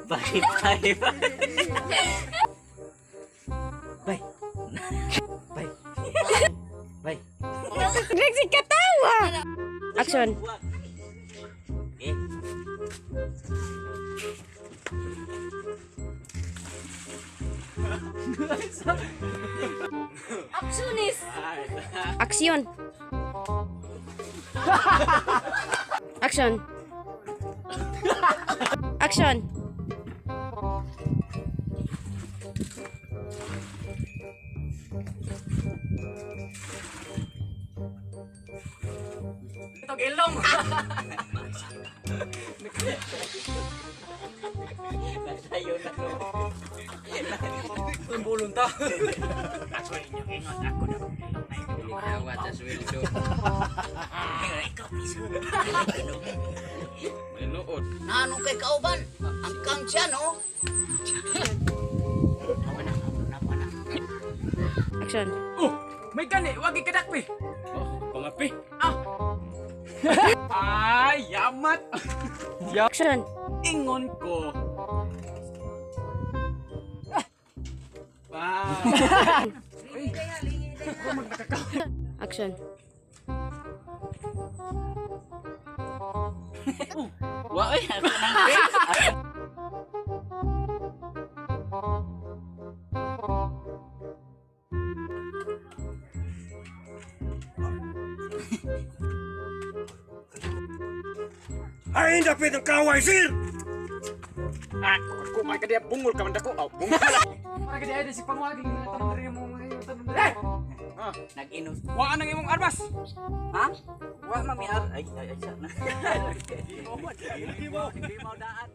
Bye, bye, bye. Bye. Bye. Bye. Nagsikatawa. Action. Eh. Actionist. Action. Action. Action. Itong ilong. Nagsayo na ko. Itong bulon ta. Ako inyo ingon ako na kong ilong na inyo. Awat sa sweldo. Ikaw piso. Manuod. Nano kay kauban? Ang kang siya, no? Awa na, awa na, awa na. Action. Oh, may gani, wagi kadakpi. Oh, pamapi. Ah. Ay, yamat. Action. Ingon ko. Ah. Wow. Action. Wa oy, ako nang Ay, dapat ang kaway, sir! Ah, kung ay kadiya bungol ka man dako. Oh, bungol. Para kadiya ay si pangwagi nga tanong diri mo mga tanong diri. Ah, Nag-inom. wa nang imong armas. Ha? Wa mami ar. Ay, ay, ay, sana. Hindi mo daan.